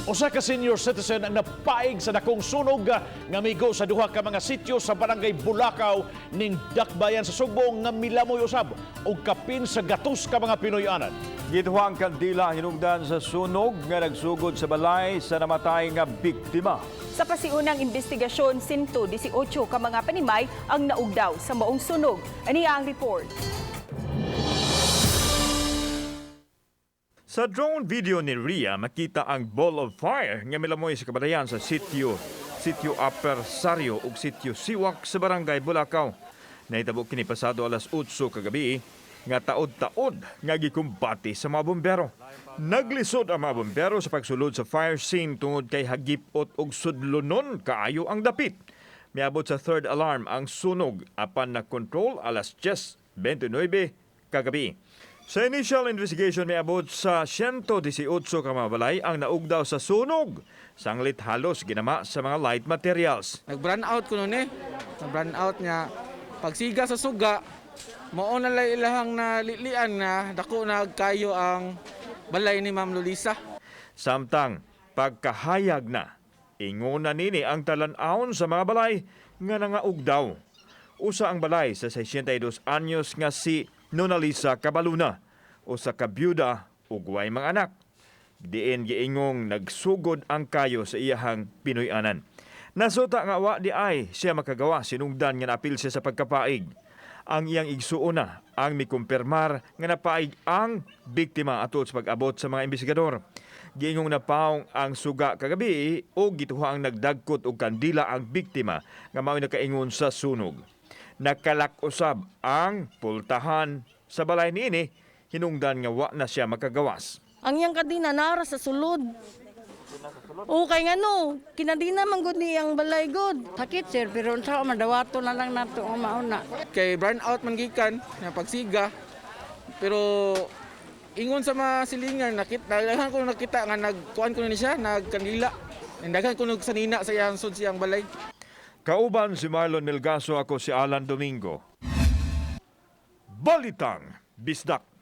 Usa ka senior citizen ang napaig sa dakong sunog nga migo sa duha ka mga sityo sa barangay Bulacau ning Dakbayan sa Sugbo nga milamoy usab og kapin sa gatos ka mga Pinoy-anan. Gituha ang kandila hinungdan sa sunog nga nagsugod sa balay sa namatay nga biktima. Sa pasiunang investigasyon, 118 ka mga panimay ang naugdaw sa maong sunog. Aniya ang report. Sa drone video ni Ria, makita ang ball of fire nga milamoy sa kabalayan sa sitio Upper Sario ug sitio Siwak sa barangay Bulacau. Nahitabo kini pasado alas 8 kagabi nga taod-taod nga gikumbati sa mga bombero. Naglisod ang mga bombero sa pagsulod sa fire scene tungod kay hagipot og sudlonon kaayo ang dapit. Miabot sa third alarm ang sunog apan na control alas 10:29 kagabi. Sa initial investigation, miabot sa 118 ka mga balay ang naugdaw sa sunog. Sanglit halos ginama sa mga light materials. Nag-brownout out ko noon eh. Nag-brownout out niya. Pagsiga sa suga, mao na lang ilahang nalilian na dako na kayo ang balay ni Ma'am Lolisa. Samtang pagkahayag na, ingona nini ang talan-awon sa mga balay nga nangaugdaw. Usa ang balay sa 62 anyos nga si Nonalisa Cabaluna, usa ka byuda ug way mga anak. Diin giingong nagsugod ang kayo sa iyahang Pinoy-anan. Nasuta nga wa di ay siya makagawa sinungdan nga naapil siya sa pagkapaig. Ang iyang igsuona ang mikumpirmar nga napaig ang biktima atol sa pag-abot sa mga investigador. Giingong napaong ang suga kagabi o gituha ang nagdagkot og kandila ang biktima nga mao'y nakaingon sa sunog. Nakalak-usab ang pultahan sa balay niini hinungdan nga wa na siya makagawas. Ang iyang kadina nara sa sulod. Okay nga no, kinadina man gud niyang balay gud. Sakit sir, pero unsa man dawato na lang nato ang mauna. Kay brown out man gikan na pagsiga. Pero ingon sa mga silingan, nakita, daghan ko nakita nga nagkuan ko ni siya, nagkandila. Daghan ko nagsanina sa iyang sud siyang balay. Kauban si Marlon Melgaso, ako si Alan Domingo. Balitang Bisdak.